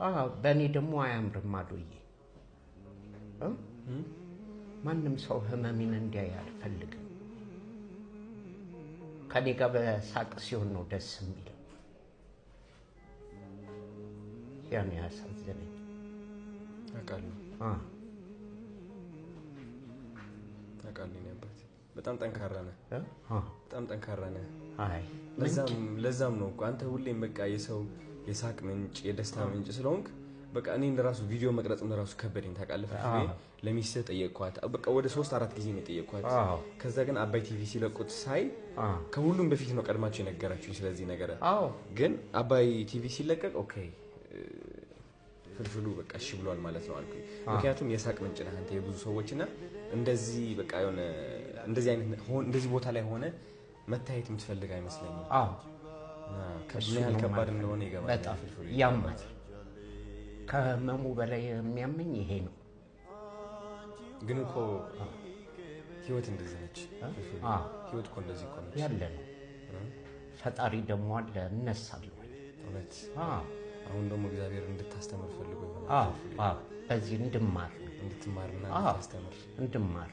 አዎ፣ በእኔ ደግሞ አያምርም አሉዬ። እ? ማንም ሰው ህመሜን እንዲያይ አልፈልግም። ከኔ ጋር በሳቅ ሲሆን ነው ደስ የሚለው። ያን ያሳዘነኝ። አውቃለሁ። አውቃለሁ። የእኔ አባት በጣም ጠንካራ ነህ። እ? አ። በጣም ጠንካራ ነህ። አይ። ለዛም ነው እኮ አንተ ሁሌም በቃ የሰው የሳቅ ምንጭ፣ የደስታ ምንጭ ስለሆንክ በቃ እኔን ራሱ ቪዲዮ መቅረጽም ለራሱ ከበደኝ ታውቃለህ። ፍልፍሌ፣ ለሚስትህ ጠየቅኳት። በቃ ወደ 3 4 ጊዜ ነው የጠየቅኳት። ከዛ ግን አባይ ቲቪ ሲለቁት ሳይ ከሁሉም በፊት ነው ቀድማቸው የነገራችሁኝ ስለዚህ ነገር። ግን አባይ ቲቪ ሲለቀቅ okay ፍልፍሉ በቃ እሺ ብሏል ማለት ነው አልኩኝ። ምክንያቱም የሳቅ ምንጭ ነህ አንተ የብዙ ሰዎች እና እንደዚህ በቃ የሆነ እንደዚህ አይነት እንደዚህ ቦታ ላይ ሆነ መታየት የምትፈልግ አይመስለኝም። እና እሱ ምን ያህል ነው ከባድ ማለት እንደሆነ ይገባል። በጣም ፍልፍሉ። ያማል። ከህመሙ በላይ የሚያመኝ ይሄ ነው። ግን እኮ ህይወት እንደዚህ ነች። ፍልፍሉ። ህይወት እኮ እንደዚህ እኮ ነች። ያለ ነው። ፈጣሪ ደግሞ አለ፣ እነሳለሁ። እውነት። አሁን ደግሞ እግዚአብሔር እንድታስተምር ፈልጎ ይሆናል። አዎ፣ በዚህ እንድማር ነው። እንድትማርና አዎ፣ እንድታስተምር። እንድማር።